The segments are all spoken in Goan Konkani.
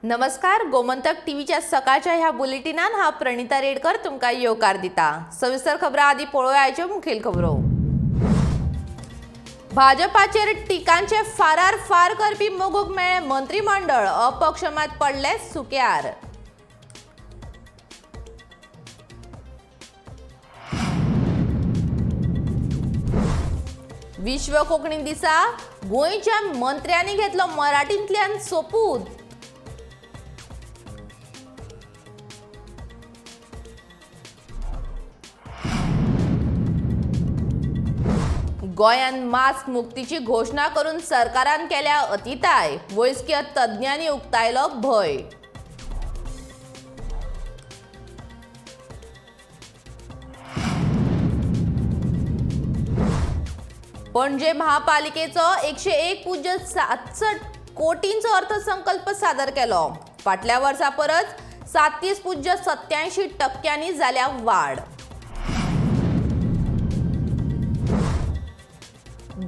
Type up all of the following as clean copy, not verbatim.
नमस्कार, गोमंतक टीव्हीच्या सकाळच्या ह्या बुलेटिनान हांव प्रणिता रेडकर तुमकां येवकार दिता. सविस्तर खबरां आदी पळोवया मुखेल खबरो. भाजपाचेर टिकांचे फारार फार करपी मोगूक मेळ्ळें मंत्रीमंडळ, अपक्ष मात पडले सुक्यार. विश्व कोंकणी दिसा गोंयच्या मंत्र्यांनी घेतलो मराठींतल्यान सोपूत. गोंयांत मास्क मुक्तीची घोशणा करून सरकारान केल्या अतिताय, वैजकीय तज्ञांनी उक्तायलो भंय. पणजे महापालिकेचो 101.67 कोटींचो अर्थसंकल्प सादर केलो. फाटल्या वर्सा परस 37.87% जाल्या वाड.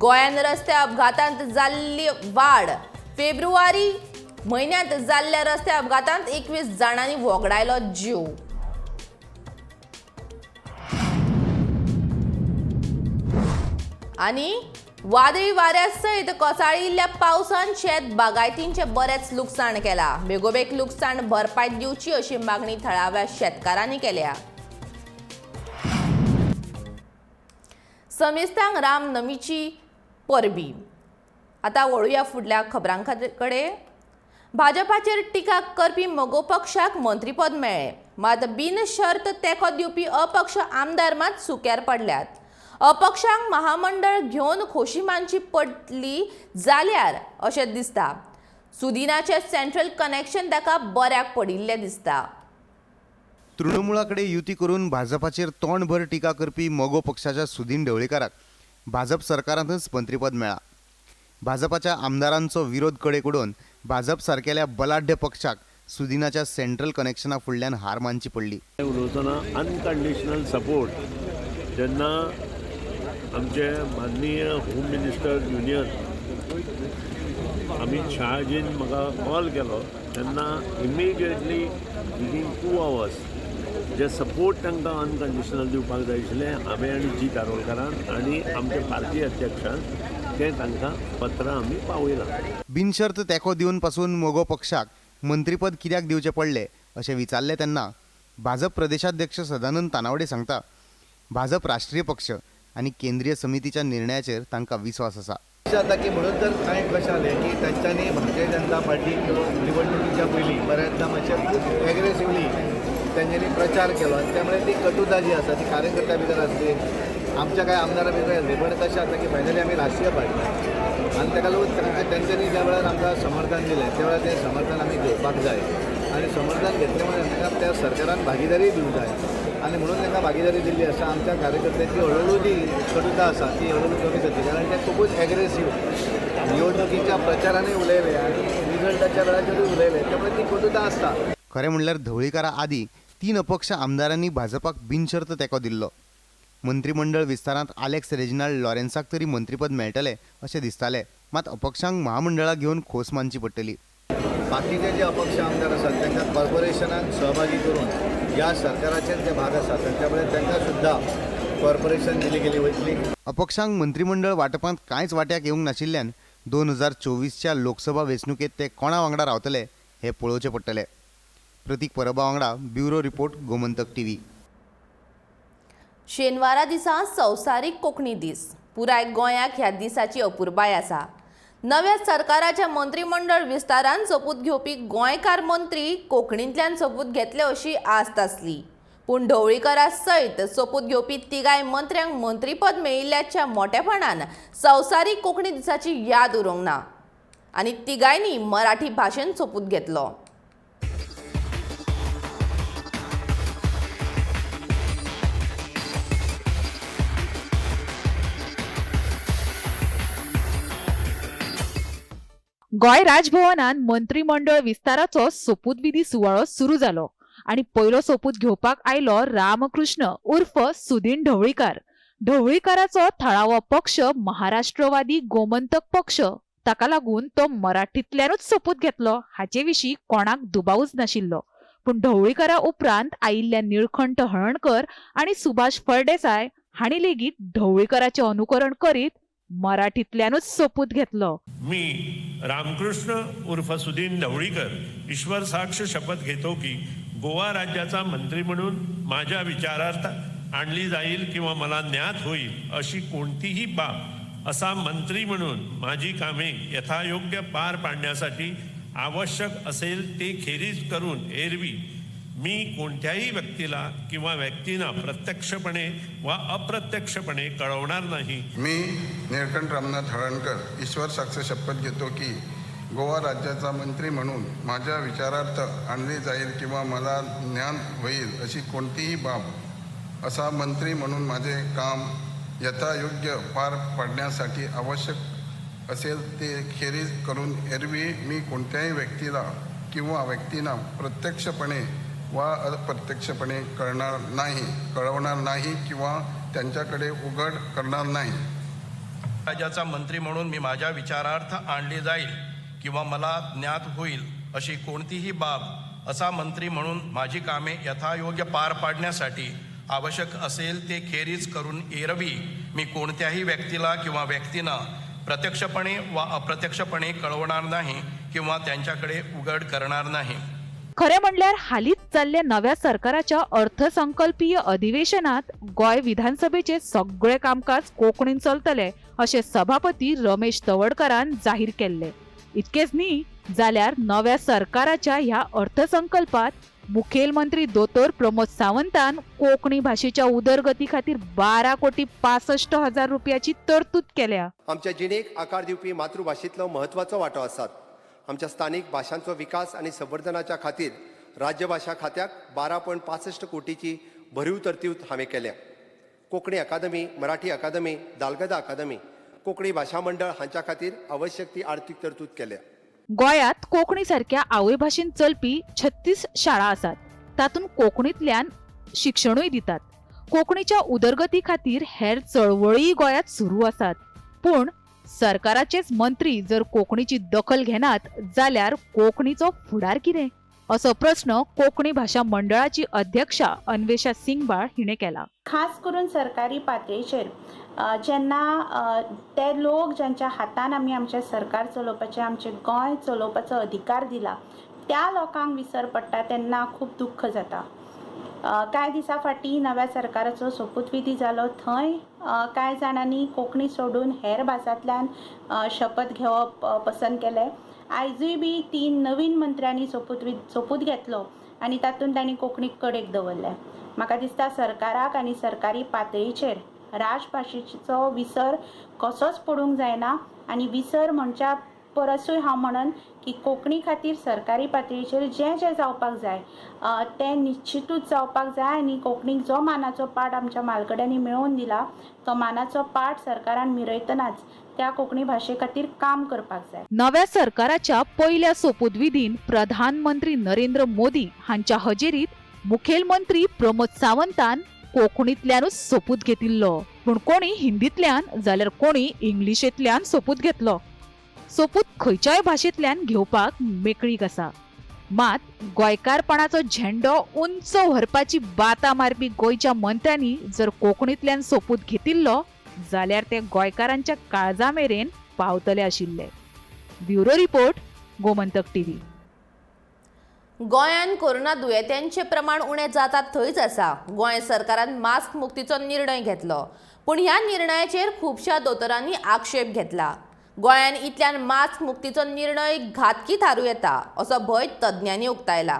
गोंयांत रस्ते अपघातांत जाल्ली वाड. फेब्रुवारी म्हयन्यांत जाल्ल्या रस्ते अपघातांत 21 जाणांनी वगडायलो जीव. आनी वादळी वाऱ्या सयत कोसळिल्ल्या पावसान शेत बागायतींचें बरेंच लुकसाण केलां. बेगोबेग लुकसाण भरपाय दिवची अशी मागणी थळाव्या शेतकारांनी केल्या. समेस्तांक रामनमीची परबी. आतां वळुया फुडल्या खबरां कडेन. भाजपाचेर टिका करपी मगो पक्षाक मंत्रीपद मेळ्ळें, मात बिनशर्त तेंको दिवपी अपक्ष आमदार मात सुक्यार पडल्यात. अपक्षांक महामंडळ घेवन खोशी मानची पडली जाल्यार अशें दिसता. सुदिनाचें सेंट्रल कनेक्शन ताका बऱ्याक पडिल्लें दिसता. तृणमूळा कडेन युती करून भाजपाचेर तोंडभर टिका करपी मगो पक्षाच्या सुदीन ढवळीकाराक भाजप सरकारांतच मंत्रीपद मेळ्ळां. भाजपाच्या आमदारांचो विरोध कडेक उडोवन भाजप सारकेल्या बलाढ्य पक्षाक सुदिनाच्या सेंट्रल कनेक्शना फुडल्यान हार मानची पडली. उलोवतना अनकंडिशनल सपोर्ट जेन्ना आमचे माननीय होम मिनिस्टर युनियन अमित शहाजीन म्हाका कॉल केलो तेन्ना इमिजिएटली विदीन 2 आवर्स जे सपोर्ट तांकां अनकंडिशनल दिवपाक जाय आशिल्लें, हांवें आनी जी दारोलकारान आनी आमचे पार्टी अध्यक्षान तें तांकां पत्रां आमी पावयलां. बिनशर्त तेंको दिवन पासून मगो पक्षाक मंत्रीपद कित्याक दिवचें पडलें अशें विचारलें तेन्ना भाजप प्रदेशाध्यक्ष सदानंद तानावडे सांगता, भाजप राष्ट्रीय पक्ष आनी केंद्रीय समितीच्या निर्णयाचेर तांकां विस्वास आसा. अशें जाता की म्हणून तर कांय कशें जालें की तांच्यांनी भारतीय जनता पार्टी निवडणुकीच्या पयलीं बऱ्याचदा मातशें खूब एग्रेसिवली तांच्यांनी प्रचार केलो आनी त्यामुळे ती कटुता जी आसा ती कार्यकर्त्या भितर आसली, आमच्या कांय आमदारां भितर आसली. पण कशें जाता की फायनली आमी राष्ट्रीय पार्टी आनी ताका लागून तांच्यांनी ज्या वेळार आमकां समर्थन दिलें त्या वेळार तें समर्थन आमी घेवपाक जाय आनी समर्थन घेतलें म्हणून तांकां त्या सरकारान भागिदारी दिवंक जाय आनी म्हणून तांकां भागिदारी दिल्ली आसा. आमच्या कार्यकर्त्यांची हळूहळू जी कटुता आसा ती हळूहळू कमी जातली, कारण ते खुबूच एग्रेसीव निवडणुकीच्या प्रचारानूय उलयले आनी रिजल्टाच्या वेळाचेरूय उलयले, त्यामुळे ती कटुता आसता. खरें म्हणल्यार ढवळीकारा आदी 3 अपक्ष आमदारांनी भाजपाक बिनशर्त तेंको दिल्लो. मंत्रीमंडळ विस्तारांत आलेक्स रेजिनाल्ड लॉरेन्साक तरी मंत्रीपद मेळटलें अशें दिसतालें, मात अपक्षांक महामंडळाक घेवन खोस मानची पडटली. बाकीचे जे अपक्ष आमदार आसात तांकां कॉर्पोरेशनाक सहभागी करून ह्या सरकाराचे ते भाग आसात त्यामुळे तांकां सुद्दां कॉर्पोरेशन दिली गेली वयतली. अपक्षांक मंत्रीमंडळ वांटपांत कांयच वांट्याक येवंक नाशिल्ल्यान 2024च्या लोकसभा वेंचणुकेंत ते कोणा वांगडा रावतले हें पळोवचें पडटलें. प्रतीक परबा वांगडा ब्युरो रिपोर्ट, गोमंतक टीव्ही. शेनवारा दिसा संवसारीक कोंकणी दीस. पुराय गोंयाक ह्या दिसाची अपुरबाय आसा. नव्या सरकाराच्या मंत्रीमंडळ विस्तारान सोपूत घेवपी गोंयकार मंत्री कोंकणींतल्यान सोपूत घेतले अशी आस्त आसली, पूण ढवळीकारा सयत सोपूत घेवपी तिगाय मंत्र्यांक मंत्रीपद मेळिल्ल्याच्या मोटेपणान संवसारीक कोंकणी दिसाची याद उरूंक ना आनी तिगांयनी मराठी भाशेन सोपूत घेतलो. गोंय राजभवनान मंत्रीमंडळ विस्ताराचो सोपूतविधी सुवाळो सुरू जालो आनी पयलो सोपूत घेवपाक आयलो रामकृष्ण उर्फ सुदीन ढवळीकार. ढवळीकाराचो थळावो पक्ष महाराष्ट्रवादी गोमंतक पक्ष. ताका लागून तो मराठींतल्यानूच सोपूत घेतलो हाचे विशीं कोणाक दुबावूच नाशिल्लो. पूण ढवळीकरा उपरांत आयिल्ल्या निळकंठ हळर्णकर आनी सुभाष फळदेसाय हांणी लेगीत ढवळीकराचें अनुकरण करीत मराठींतल्यानूच सोपूत घेतलो. मी रामकृष्ण उर्फ सुदीन ढवळीकर ईश्वर साक्ष शपथ घेतो की गोवा राज्याचा मंत्री म्हणून माझ्या विचारार्थ आणली जाईल किंवा मला ज्ञात होईल अशी कोणतीही बाब असा मंत्री म्हणून माझी कामे यथायोग्य पार पाडण्यासाठी आवश्यक असेल ते खेरीज करून एरवी मी कोणत्याही व्यक्तीला किंवा व्यक्तींना प्रत्यक्षपणे वा अप्रत्यक्षपणे कळवणार नाही. मी निळकंठ रामनाथ हळणकर ईश्वर साक्ष शपथ घेतो की गोवा राज्याचा मंत्री म्हणून माझ्या विचारार्थ आणली जाईल किंवा मला ज्ञान होईल अशी कोणतीही बाब असा मंत्री म्हणून माझे काम यथायोग्य पार पाडण्यासाठी आवश्यक असेल ते खेरीज करून एरवी मी कोणत्याही व्यक्तीला किंवा व्यक्तींना प्रत्यक्षपणे वा अप्रत्यक्षपणे कळणार नाही, कळवणार नाही किंवा त्यांच्याकडे उघड करणार नाही. राज्याचा मंत्री म्हणून मी माझ्या विचारार्थ आणली जाईल किंवा मला ज्ञात होईल अशी कोणतीही बाब असा मंत्री म्हणून माझी कामे यथायोग्य पार पाडण्यासाठी आवश्यक असेल ते खेरीज करून एरवी मी कोणत्याही व्यक्तीला किंवा व्यक्तींना प्रत्यक्षपणे वा अप्रत्यक्षपणे कळवणार नाही किंवा त्यांच्याकडे उघड करणार नाही. खरें म्हणल्यार हालींच जाल्ल्या नव्या सरकाराच्या अर्थसंकल्पीय अधिवेशनात गोंय विधानसभेचें सगळें कामकाज कोंकणीन चलतलें अशें सभापती रमेश तवडकारान जाहीर केल्लें. इतकेंच न्ही जाल्यार नव्या सरकाराच्या ह्या अर्थसंकल्पात मुखेलमंत्री दोतोर प्रमोद सावंतान कोंकणी भाशेच्या उदरगती खातीर 12,65,00,000 रुपयाची तरतूद केल्या. आमच्या जिणेक आकार दिवपी मातृभाशेंतलो म्हत्वाचो वांटो आसात. आमच्या स्थानीक भाशांचो विकास आनी संवर्धनाच्या खातीर राज्यभाशा खात्याक 12.65 कोटीची भरीव तरतूद हांवें केल्या. कोंकणी अकादमी, मराठी अकादमी, दालगदा अकादमी, कोंकणी भाशा मंडळ हांच्या खातीर आवश्यक ती आर्थीक तरतूद केल्या. गोंयांत कोंकणी सारक्या आवयभाशेन चलपी 36 शाळा आसात. तातूंत कोंकणींतल्यान शिक्षणूय दितात. कोंकणीच्या उदरगती खातीर हेर चळवळीय गोंयांत सुरू आसात. पूण सरकाराचेच मंत्री जर कोंकणीची दखल घेनात जाल्यार कोंकणीचो फुडार कितें असो प्रस्न कोंकणी भाशा मंडळाची अध्यक्षा अन्वेषा सिंगबाळ हिणें केला. खास करून सरकारी पातळेचेर जेन्ना ते लोक ज्यांच्या हातान आमी आमचें सरकार चलोवपाचें, आमचें गोंय चलोवपाचो अधिकार दिला त्या लोकांक विसर पडटा तेन्ना खूब दुख्ख जाता. कांय दिसां फाटीं नव्या सरकाराचो सोपूतविधी जालो थंय कांय जाणांनी कोंकणी सोडून हेर भासांतल्यान शपथ घेवप पसंत केलें. आयजूय बी 3 नवीन मंत्र्यांनी सोपूत घेतलो आनी तातूंत तांणी कोंकणीक कडेक दवरलें. म्हाका दिसता सरकाराक आनी सरकारी पातळीचेर राजभाशेचो विसर कसोच पडूंक जायना आनी विसर म्हणच्या परसूय हांव म्हणन की कोंकणी खातीर सरकारी पातळीचेर जें जें जावपाक जाय तें निश्चितूच जावपाक जाय आनी कोंकणीक जो मानाचो पाट आमच्या म्हालगड्यांनी मेळोवन दिला तो मानाचो पाट सरकारान मिरयतनाच त्या कोंकणी भाशे खातीर काम करपाक जाय. नव्या सरकाराच्या पयल्या सोपूतविधीन प्रधानमंत्री नरेंद्र मोदी हांच्या हजेरीत मुखेलमंत्री प्रमोद सावंतान कोंकणींतल्यानूच सोपूत घेतिल्लो. पूण कोणी हिंदींतल्यान जाल्यार कोणी इंग्लिशेंतल्यान सोपूत घेतलो. सोपूत खंयच्याय भाशेंतल्यान घेवपाक मेकळीक आसा. मात गोंयकारपणाचो झेंडो उंच व्हरपाची बाता मारपी गोंयच्या मंत्र्यांनी जर कोंकणींतल्यान सोपूत घेतिल्लो जाल्यार ते गोंयकारांच्या काळजा मेरेन पावतले आशिल्ले. Bureau report, Gomantak TV. गोंयांत कोरोना दुयेंत्यांचें प्रमाण उणें जाता थंयच आसा. गोंय सरकारान मास्क मुक्तीचो निर्णय घेतलो, पूण ह्या निर्णयाचेर खुबश्या दोतोरांनी आक्षेप घेतला. गोंयांत इतल्यान मास्क मुक्तीचो निर्णय घातकी थारूं येता असो भंय तज्ञांनी उक्तायला.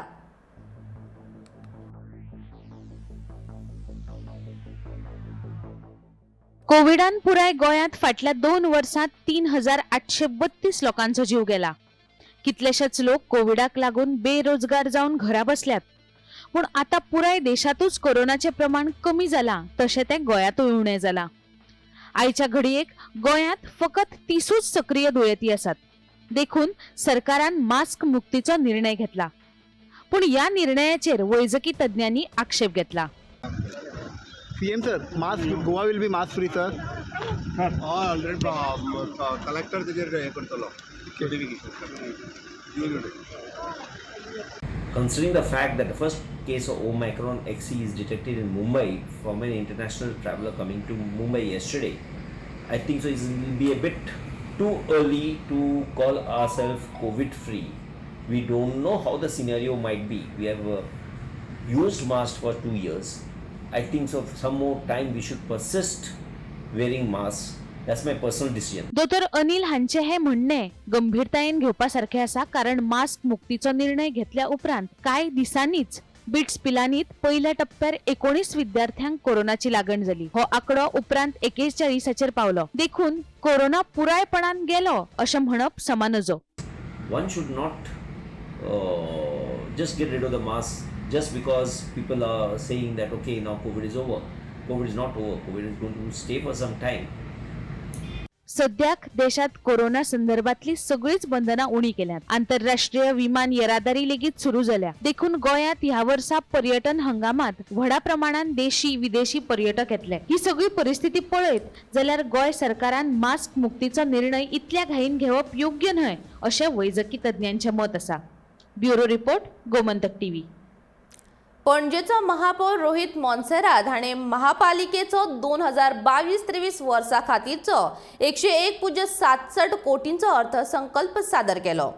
कोविडान पुराय गोंयांत फाटल्या 2 वर्सांत 3832 लोकांचो जीव गेला. कितलेशेच लोक कोविडाक लागून बेरोजगार जावन घरा बसल्यात. पूण आतां पुराय देशांतूच कोरोनाचें प्रमाण कमी जालां तशें तें गोंयांतूय उणें जालां. आयच्या घडयेक गोंयांत फकत 30 सक्रीय दुयेंती आसात. देखून सरकारान मास्क मुक्तीचो निर्णय घेतला. पूण ह्या निर्णयाचेर वैजकी तज्ञांनी आक्षेप घेतला. CM sir, mask Goa will be mask free sir. Already collector तेजेर हें करतलो notification. Considering the fact that the first case of Omicron XE is detected in Mumbai from an international traveler coming to Mumbai yesterday, I think so it will be a bit too early to call ourselves COVID free. We don't know how the scenario might be. We have used masks for 2 years. I think so some more time we should persist wearing masks. That's my personal decision. दोतोर अनिल हांचे हे म्हणणे गंभीरतायेन घेवपा सारखे आसा, कारण मास्क मुक्तीचो निर्णय घेतल्या उपरांत कांय दिसांनीच बिट्स पिलानीत पयल्या टप्प्यार 19 विद्यार्थ्यांक कोरोनाची लागण जाली. हो आंकडो उपरांत 41 पावलो. देखून कोरोना पुरायपणान गेलो अशें म्हणप समा नजो. One should not just get rid of the mask just because people are saying that okay, now COVID is over. COVID is not over. COVID is going to stay for some time. सद्याक देशात कोरोना संदर्भातली सगळीच बंधना उणी केल्यात. आंतरराष्ट्रीय विमान येरादारी लेगीत सुरू जाल्या. देखून गोंयांत ह्या वर्सा पर्यटन हंगामात व्हडा प्रमाणान देशी विदेशी पर्यटक येतले. ही सगळी परिस्थिती पळयत जाल्यार गोंय सरकारान मास्क मुक्तीचो निर्णय इतल्या घाईन घेवप योग्य न्हय अशें वैजकी तज्ञांचें मत आसा. Bureau report, Gomantak TV. पणजेचो महापौर रोहित मोन्सेरात हाणें महापालिकेचो 2022-23 वर्सा खातीरचो 101.67 कोटींचो अर्थसंकल्प सादर केलो.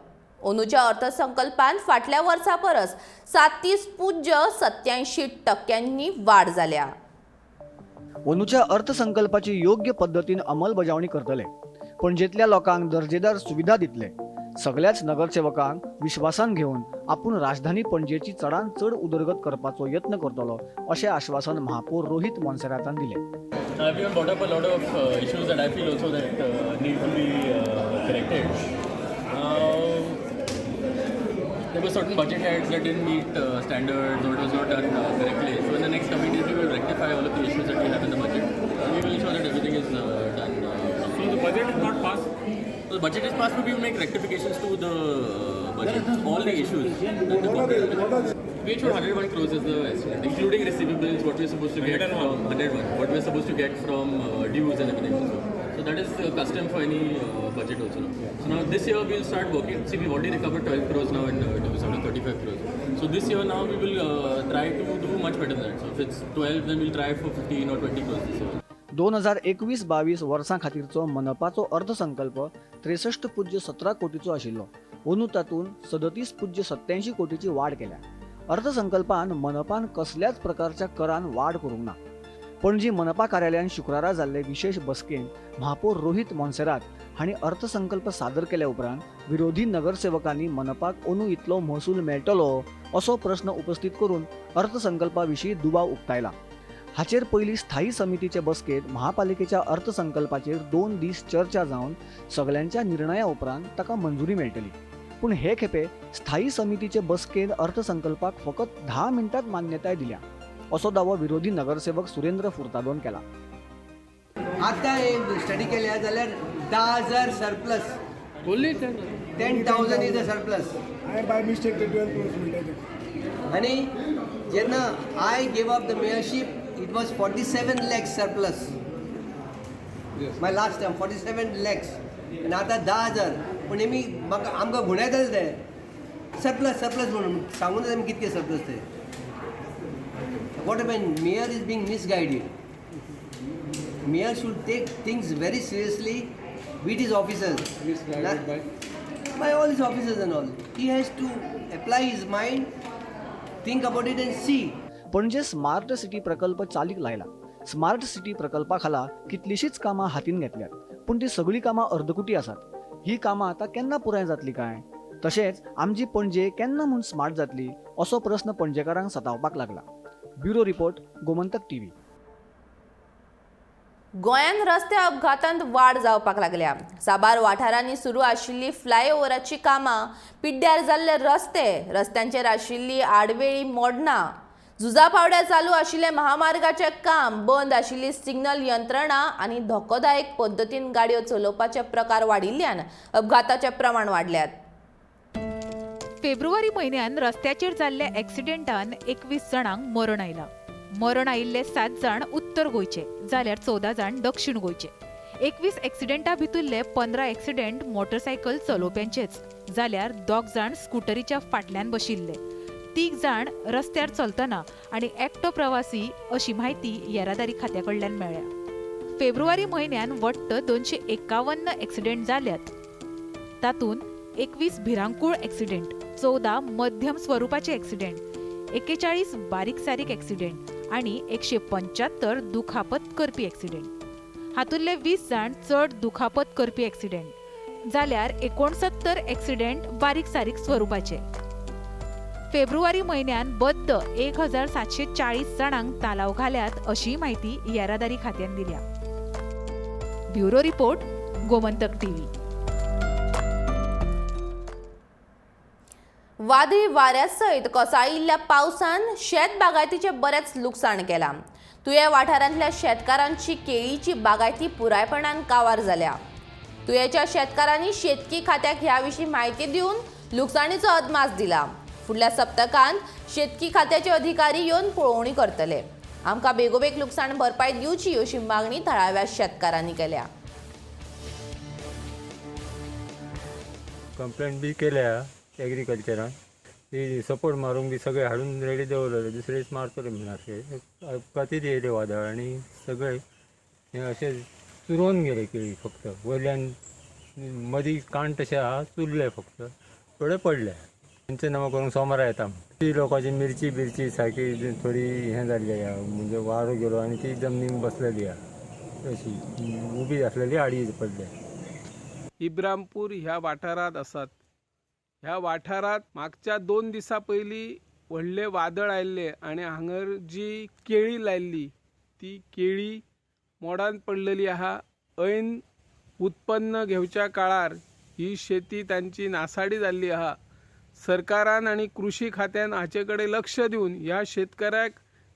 अंदूच्या अर्थसंकल्पांत फाटल्या वर्सा परस 37.87% वाड जाल्या. अंदूच्या अर्थसंकल्पाची योग्य पद्दतीन अंमलबजावणी करतले. पणजेंतल्या लोकांक दर्जेदार सुविधा दितले. सगळ्याच नगरसेवकांक विश्वासान घेवन आपूण राजधानी पणजेची चडान चड उदरगत करपाचो यत्न करतलो अशें आश्वासन महापौर रोहित मोन्सेरातान दिलें. Everyone brought up a lot of issues that I feel also that need to be corrected. There were certain budget heads that didn't meet standards or it was not done correctly. So in the next coming days we will rectify all of the issues that we have in the budget. And we will ensure that everything is done. So the budget is not passed. The budget is passed, but we will make rectifications to the budget, all the issues. We showed 101 crores as the estimate, including receivables, what we are supposed to get from 101, what we are supposed to get from dues and everything also. So that is custom for any budget also now. So now this year we will start working. See, we've already recovered 12 crores now in dues out of 35 crores. So this year now we will try to do much better than that. So if it's 12, then we'll try for 15 or 20 crores this year. 2021-22 वर्सां खातीरचो मनपाचो अर्थसंकल्प 63.17 कोटीचो आशिल्लो. अंदू तातूंत 37.87 कोटीची वाड केल्या. अर्थसंकल्पान मनपान कसल्याच प्रकारच्या करान वाड करूंक ना. पणजी मनपा कार्यालयान शुक्रारा जाल्ले विशेष बसकेंत महापौर रोहित मोन्सेरात हांणी अर्थसंकल्प सादर केल्या उपरांत विरोधी नगरसेवकांनी मनपाक अंदू इतलो महसूल मेळटलो असो प्रस्न उपस्थित करून अर्थसंकल्पा विशीं दुबाव उक्तायला. हाचेर पयली स्थायी समितीचे बसकेंत महापालिकेच्या अर्थसंकल्पाचेर 2 दीस चर्चा जावन सगल्यांच्या निर्णया उपरांत ताका मंजुरी मेळटली. पूण हे खेपे स्थायी समितीचे बसकेंत अर्थसंकल्पाक फकत 10 मिनटांत मान्यताय दिल्या असो दावो विरोधी नगरसेवक सुरेंद्र फुर्तादोन केला. आतां स्टडी केल्या जाल्यार 10,000 surplus, 10,000 is a surplus. आनी जेन्ना I gave up the mayorship it was 47 lakhs surplus. Yes. My last term 47 lakhs. And आता 10,000. पण हेमी म्हाका आमकां गुणयतले ते सरप्लस सरप्लस म्हणून सांगून आमी कितके सरप्लस ते. What happen, mayor is being misguided. Mayor should take things very seriously with his officers. By all his officers and all. He has to apply his mind, think about it and see. Panaji smart city प्रकल्प चालीक लायला. स्मार्ट सिटी प्रकल्पा खाला कितलीशीच कामां हातीन घेतल्यात, पूण ती सगळीं कामां अर्दकुटी आसात. ही कामां आतां केन्ना पुराय जातली काय? तशेंच आमची पणजे केन्ना म्हूण स्मार्ट जातली असो प्रस्न पणजेकारांक सतावपाक लागला. Bureau report, Gomantak TV. गोंयांत रस्ते अपघातांत वाड जावपाक लागल्या. साबार वाठारांनी सुरू आशिल्ली फ्लायओव्हराची कामां, पिड्ड्यार जाल्ले रस्ते, रस्त्यांचेर आशिल्ली आडवेळी मोडणां, झुजा पावड्यार चालू आशिल्ले महामार्गाचें काम, बंद आशिल्ली सिग्नल यंत्रणा आनी धोकोदायक पद्दतीन गाडयो चलोवपाचे प्रकार वाडिल्ल्यान अपघाताचे प्रमाण वाडल्यात. फेब्रुवारी म्हयन्यान रस्त्याचेर जाल्ल्या एक्सिडेंटान 21 जाणांक मरण आयलां. मरण आयिल्ले 7 जाण उत्तर गोंयचे जाल्यार 14 जाण दक्षिण गोंयचे. 21 एक्सिडेंटा भितुल्ले 15 एक्सिडेंट मोटरसायकल चलोवप्यांचेच जाल्यार 2 जाण स्कुटरीच्या फाटल्यान बशिल्ले, 3 जाण रस्त्यार चलतना आनी एकटो प्रवासी अशी म्हायती येरादारी खात्या कडल्यान मेळ्ळ्या. फेब्रुवारी म्हयन्यान वट्ट 251 एक्सिडेंट जाल्यात. तातूंत 21 भिरांकूळ एक्सिडेंट, 14 मध्यम स्वरुपाचे एक्सिडेंट, 41 बारीक सारीक एक्सिडेंट आनी 175 दुखापत करपी एक्सिडेंट. हातूंतले 20 जाण चड दुखापत करपी एक्सिडेंट जाल्यार 69 एक्सिडेंट बारीक सारीक स्वरुपाचे. फेब्रुवारी म्हयन्यान बद्द 1740 जाणांक तालाव घाल्यात अशी म्हायती येरादारी खात्यान दिल्या. Bureau report, Gomantak TV. वादळी वाऱ्या सयत कोसळिल्ल्या पावसान शेत बागायतीचें बरेंच लुकसाण केलां. तुयें वाठारांतल्या शेतकारांची केळीची बागायती पुरायपणान कावार जाल्या. तुयेंच्या शेतकारांनी शेतकी खात्याक ह्या विशीं म्हायती दिवन लुकसाणीचो अदमास दिला. फुडल्या सप्तकांत शेतकी खात्याचे अधिकारी येवन पळोवणी करतले. आमकां बेगोबेग लुकसाण भरपाय दिवची अशी मागणी थळाव्या शेतकारांनी केल्या. कंप्लेंट बी केल्या एग्रीकल्चरान, ती सपोर्ट मारूंक बी सगळे हाडून रेडी दवरलेले, दुसरे दीस मारतले म्हणून अशें अपघातीत येयले वादळ आनी सगळे हें अशें चुरोवन गेले केळी. फक्त वयल्यान मदीं काण तशें आहा चुरले, फक्त थोडे पडले. पंचनामा करूंक सोमारा येता. ती लोकांची मिरची बिरची सारकी थोडी हें जाल्ली आहा, म्हणजे वारो गेलो आनी ती जमनीन बसलेली आहा, अशी उबी आसलेली आडी पडल्या. इब्रामपूर ह्या वाठारांत आसात. ह्या वाठारांत मागच्या 2 दिसां पयलीं व्हडलें वादळ आयिल्लें आनी हांगर जी केळी लायिल्ली ती केळी मोडान पडलेली आहा. ऐन उत्पन्न घेवच्या काळार ही शेती तांची नासाडी जाल्ली आहा. सरकारान आनी कृषी खात्यान हाचे कडेन लक्ष दिवन ह्या शेतकऱ्याक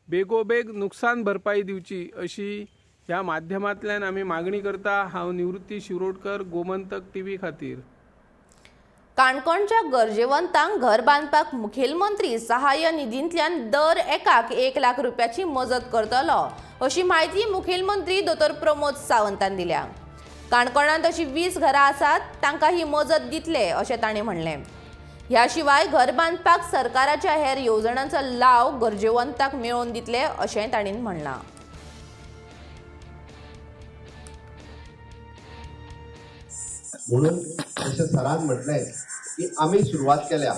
बेगोबेग नुकसान भरपाई दिवची अशी ह्या माध्यमांतल्यान आमी मागणी करता. हांव निवृत्ती शिरोडकर, गोमंतक टीव्ही खातीर. काणकोणच्या गरजेवंतांक घर बांदपाक मुखेलमंत्री सहाय्य निधींतल्यान दर एकाक 1 लाख रुपयाची मजत करतलो अशी म्हायती मुखेलमंत्री दोतोर प्रमोद सावंतान दिल्या. काणकोणांत अशी 20 घरां आसात तांकां ही मजत दितले अशें तांणी म्हणलें. ह्या शिवाय घर बांदपाक सरकाराच्या हेर येवजणांचो लाव गरजेवंतांक मेळोवन दितले अशें तांणी म्हणलां. म्हणून जशें सरान म्हटलें की आमी सुरवात केल्या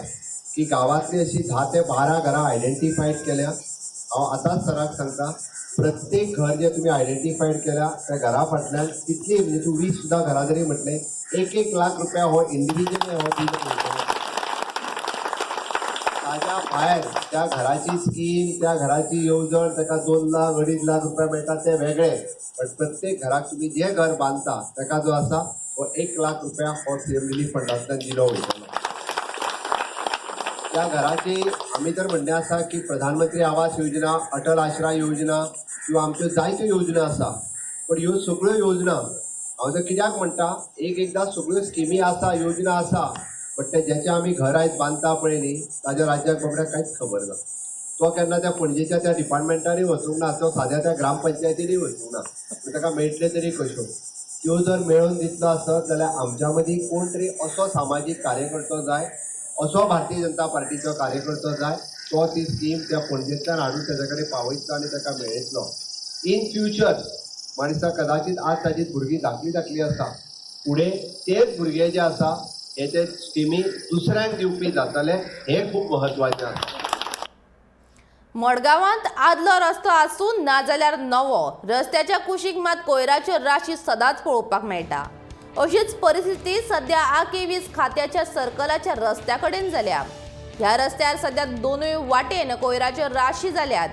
की गांवांतली अशी 10 ते 12 घरां आयडेंटिफायड केल्या. हांव आतांच सराक सांगता, प्रत्येक घर जें तुमी आयडेंटिफायड केल्या त्या घरा फाटल्यान कितली म्हणजे तूं 20 सुद्दां घरां जरी म्हटलें 1-1 लाख रुपया हो इंडिविज्युअल हो दिलो मेळटलो. ताज्या भायर त्या घराची स्कीम, त्या घराची येवजण, ताका 2 लाख 2.5 लाख रुपया मेळटा ते वेगळे, पण प्रत्येक घराक तुमी जें घर बांदता ताका जो आसा हो 1 लाख रुपया हो सीएम रिलीफ फंडांतल्यान दिलो वयतलो. त्या घराची आमी तर म्हणणें आसा की प्रधानमंत्री आवास योजना, अटल आश्रय योजना किंवा आमच्यो जायत्यो योजना आसा, पण ह्यो सगळ्यो योजना हांव तर कित्याक म्हणटा, एक एकदां सगळ्यो स्किमी आसा, योजना आसा, बट ते ज्याचे आमी घर आयज बांदता पळय न्ही ताज्या राज्याक बाबड्याक कांयच खबर ना. तो केन्ना त्या पणजेच्या त्या डिपार्टमेंटानूय वचूंक ना, तो साद्या त्या ग्रामपंचायतीनूय वचूंक ना, ताका मेळटले तरी कश्यो. त्यो जर मेळोवन दितलो आसत जाल्यार आमच्या मदीं कोण तरी असो सामाजीक कार्यकर्तो जाय, असो भारतीय जनता पार्टीचो कार्यकर्तो जाय, तो ती स्कीम त्या पणजेंतल्यान हाडून ताच्या कडेन पावयतलो आनी ताका मेळयतलो. इन फ्युचर माणसा कदाचित आज ताजी भुरगीं धाकली धाकली आसा, फुडें तेच भुरगे जे आसा हे ते स्किमी दुसऱ्यांक दिवपी जातले, हें खूब म्हत्वाचें आसा. मडगांवांत आदलो रस्तो आसूं ना जाल्यार नवो, रस्त्याच्या कुशीक मात कोयराच्यो राशी सदांच पळोवपाक मेळटा. अशीच परिस्थिती सध्या आके वीज खात्याच्या सर्कलाच्या रस्त्या कडेन जाल्या. ह्या रस्त्यार सध्या दोनूय वाटेन कोयराच्यो राशी जाल्यात.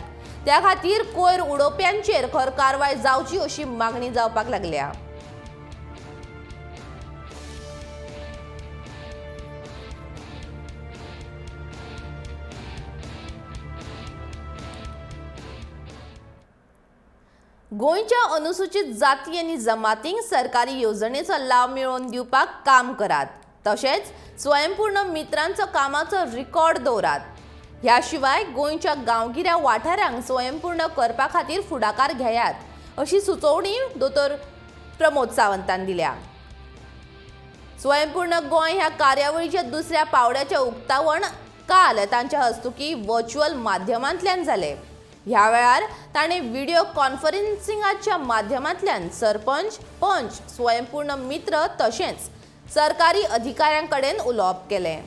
त्या खातीर कोयर उडोवप्यांचेर खर कारवाय जावची अशी मागणी जावपाक लागल्या. गोंयच्या अनुसूचित जाती आनी जमातींक सरकारी येवजणेचो लाव मेळोवन दिवपाक काम करात, तशेंच स्वयंपूर्ण मित्रांचो कामाचो रिकॉर्ड दवरात. ह्या शिवाय गोंयच्या गांवगिऱ्या वाठारांक स्वयंपूर्ण करपा खातीर फुडाकार घेयात अशी सुचोवणी दोतोर प्रमोद सावंतान दिल्या. स्वयंपूर्ण गोंय ह्या कार्यावळीच्या दुसऱ्या पावड्याचें उक्तावण काल तांच्या हस्तुकी वर्च्युअल माध्यमांतल्यान जालें. ह्या वेळार ताणें व्हिडिओ कॉन्फरन्सिंगाच्या माध्यमांतल्यान सरपंच, पंच, स्वयंपूर्ण मित्र तशेंच सरकारी अधिकाऱ्यां कडेन उलोवप केलें.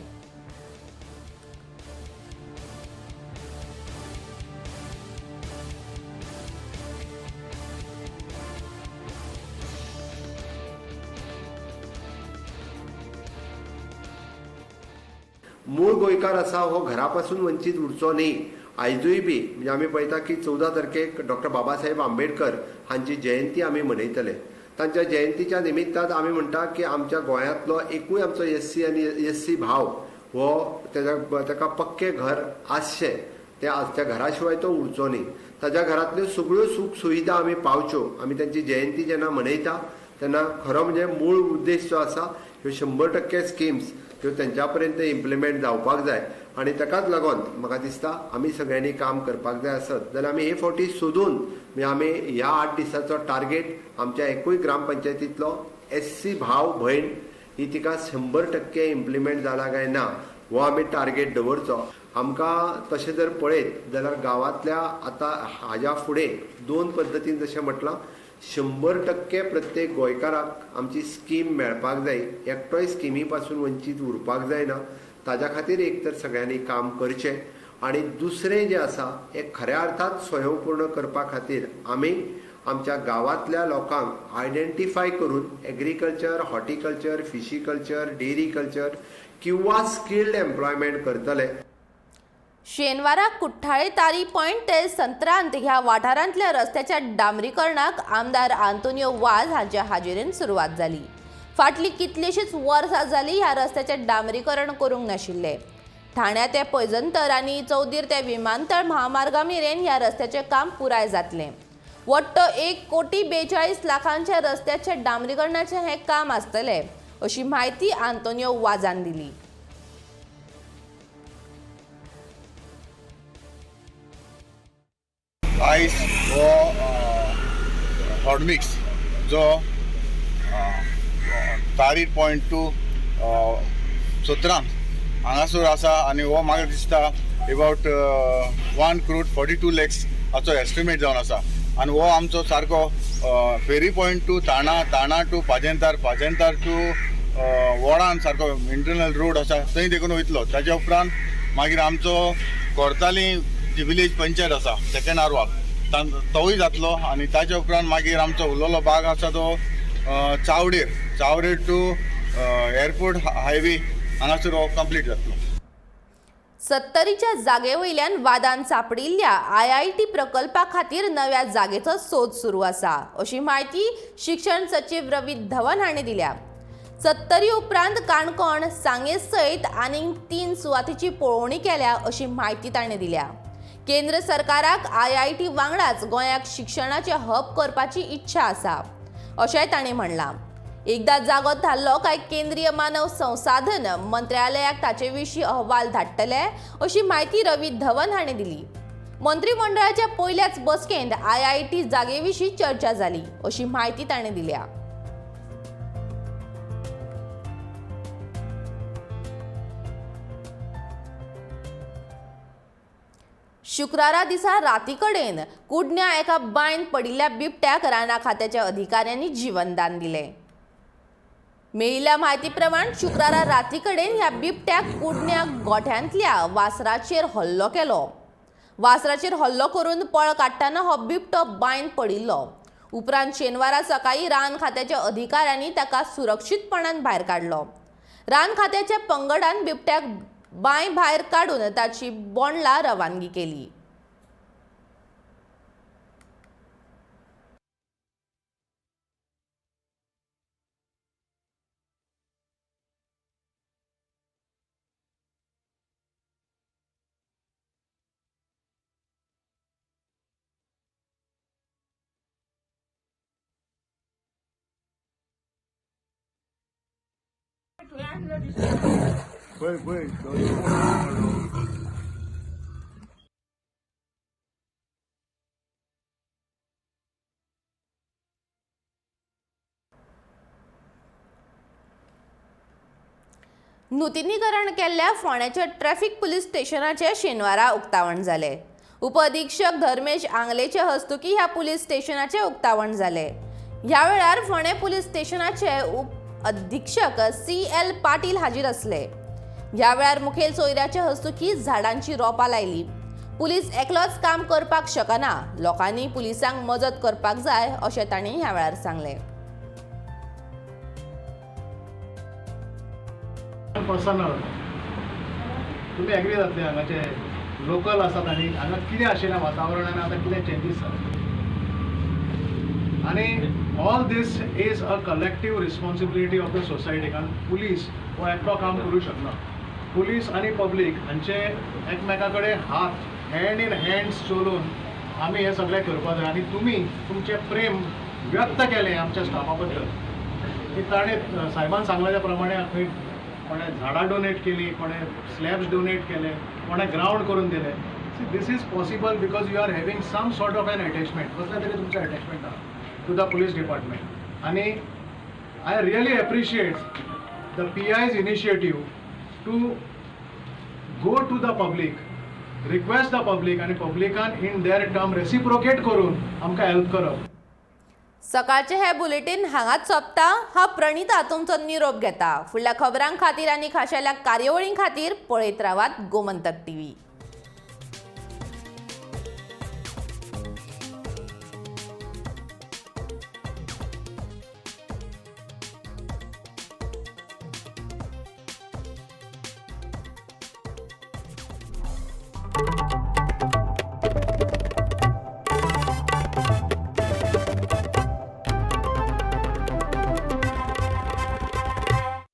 मूळ गोंयकार आसा हो घरा पासून वंचीत उरचो न्ही. आयजूय बी म्हणजे आमी पळयता की 14 तारखेक डॉक्टर बाबासाहेब आंबेडकर हांची जयंती आमी मनयतले. तांच्या जयंतीच्या निमित्तान आमी म्हणटा की आमच्या गोंयांतलो एकूय आमचो एस सी आनी एस सी भाव हो ताका पक्कें घर आसचें, त्या घरा शिवाय तो उरचो न्ही. ताच्या घरांतल्यो सगळ्यो सूख सुविधा आमी पावच्यो. आमी तांची जयंती जेन्ना मनयता तेन्ना खरो म्हणजे मूळ उद्देश जो आसा ह्यो 100% स्किम्स ह्यो तेंच्या पर्यंत इम्प्लिमेंट जावपाक जाय. आनी ताकाच लागून म्हाका दिसता आमी सगळ्यांनी काम करपाक जाय. आसत जाल्यार आमी हे फावटी सोदून म्हणजे आमी ह्या 8 दिसाचो टार्गेट आमच्या एकूय ग्रामपंचायतींतलो एस सी भाव भयण ही तिका 100% इम्प्लिमेंट जाला काय ना हो आमी टार्गेट दवरचो. आमकां तशें जर पळयत जाल्यार गांवांतल्या आतां हाज्या फुडें 2 पद्दतीन जशें म्हटलां 100% प्रत्येक गोंयकाराक आमची स्कीम मेळपाक जाय. एकटोय स्किमी पासून वंचीत उरपाक जायना. ताज्या खातीर एक तर सगळ्यांनी काम करचें आनी दुसरें जें आसा एक खऱ्या अर्थान स्वयंपूर्ण करपा खातीर आमी आमच्या गांवांतल्या लोकांक आयडेंटिफाय करून एग्रीकल्चर, हॉर्टिकल्चर, फिशीकल्चर, डेरीकल्चर किंवा स्किल्ड एम्प्लॉयमेंट करतले. शेनवारा कुठ्ठाळे तारी पॉयंट ते संत्रांत ह्या वाठारांतल्या रस्त्याच्या डांबरीकरणाक आमदार आंतोनियो वाझ हांच्या हाजेरीन सुरवात जाली. फाटलीं कितलींशींच वर्सां जालीं ह्या रस्त्याचें डांबरीकरण करूंक नाशिल्लें. ठाण्या ते पैजंतर आनी चौदीर ते विमानतळ महामार्गा मेरेन ह्या रस्त्याचें काम पुराय जातलें. वट्ट 1,42,00,000 रस्त्याच्या डांबरीकरणाचें हें काम आसतलें अशी म्हायती आंतोनियो वाझान दिली. आयज हो हॉटमिक्स जो तारी पॉयंट टू सतरान हांगासर आसा आनी हो म्हाका दिसता एबावट 1,42,00,000 हाचो एस्टिमेट जावन आसा. आनी हो आमचो सारको ferry point to Thana, Thana to Pajentar, Pajentar to वडान सारको इंटरनल रोड आसा थंय देखून वयतलो. ताच्या उपरांत मागीर आमचो कोरताली जी विलेज पंचायत आसा सेकंड आरवाक तोवूय जातलो. आनी ताच्या उपरांत मागीर आमचो उरलेलो भाग आसा तो चावडेर, चावडेर टू एअरपोर्ट हायवे हांगासर हो कंप्लीट जातलो. सत्तरीच्या जागे वयल्यान वादान सांपडिल्ल्या आयआयटी प्रकल्पा खातीर नव्या जागेचो सोद सुरू आसा अशी म्हायती शिक्षण सचीव रवी धवन हांणी दिल्या. सत्तरी उपरांत काणकोण, सांगे सयत आनीक 3 सुवातीची पळोवणी केल्या अशी म्हायती ताणें दिल्या. केंद्र सरकाराक आयआयटी वांगडाच गोंयाक शिक्षणाचे हब करपाची इच्छा आसा अशेंय ताणें म्हणलां. एकदा जागो थारलो काय केंद्रीय मानव संसाधन मंत्रालयाक ताचे विशीं अहवाल धाडटले अशी म्हायती रवी धवन हांणी दिली. मंत्रिमंडळाच्या पयल्याच बसकेंत आयआयटी जागे विशीं चर्चा जाली अशी म्हायती ताणें दिल्या. शुक्रारा दिसा राती कडेन कुडण्या एका बांयन पडिल्ल्या बिबट्याक राना खात्याच्या अधिकाऱ्यांनी जीवनदान दिलें. मेळिल्ल्या म्हायती प्रमाण शुक्रारा राती कडेन ह्या बिबट्याक कुडण्या गोठ्यांतल्या वासराचेर हल्लो केलो. वासराचेर हल्लो करून पळ काडटना हो बिबटो बांयन पडिल्लो. उपरांत शेनवारा सकाळीं रान खात्याच्या अधिकाऱ्यांनी ताका सुरक्षीतपणान भायर काडलो. रान खात्याच्या पंगडान बिबट्याक बांय भायर काडून ताची बोंडला रवानगी केली. पळय पळय. नुतनीकरण केल्ल्या फोंड्याच्या ट्रॅफिक पुलीस स्टेशनाचें शेनवारा उक्तावण जालें. उपअधिक्षक धर्मेश आंगलेचे हस्तुकी ह्या पुलीस स्टेशनाचें उक्तावण जालें. ह्या वेळार फोंडें पुलीस स्टेशनाचे उप अधीक्षक सी.एल. पाटील हाजीर आसले. ह्या वेळार मुखेल सोयऱ्याचे हस्तुकी झाडांची रोपां लायली. पुलीस एकलोच काम करपाक शकना, लोकांनी पुलिसांक मजत करपाक जाय अशें तांणी ह्या वेळार सांगलें. पर्सनल तुम्ही एग्री जातले हांगाचे लोकल आसात आनी हांगा कितें आशिल्लें वातावरणान आतां कितें चेंजीस जाले आनी all this is a collective responsibility of the society. कारण पुलीस हो एकटो काम करूं शकना. पुलीस आनी पब्लीक हांचे एकमेका कडेन हात हँड इन हँड्स चलोवन आमी हें सगळें करपाक जाय. आनी तुमी तुमचें प्रेम व्यक्त केलें आमच्या स्टाफा बद्दल की ताणें साहेबान सांगलें त्या प्रमाणे खंय कोणें झाडां डोनेट केली, कोणें स्लॅब्स डोनेट केले, कोणें ग्रावंड करून दिलें. See this is possible because you are having some sort of an attachment, कसलें तरी तुमचें अटॅचमेंट आहा टू the police department. आनी I really appreciate the PI's initiative to go to the public, request the public आनी पब्लिकान इन there term रेसिप्रोकेट करून आमकां हेल्प करप. सकाळचें हें बुलेटीन हांगाच सोंपता. हांव प्रणिता तुमचो निरोप घेता. फुडल्या खबरां खातीर आनी खाशेल्या कार्यावळीं खातीर पळयत रावात गोमंतक टीव्ही.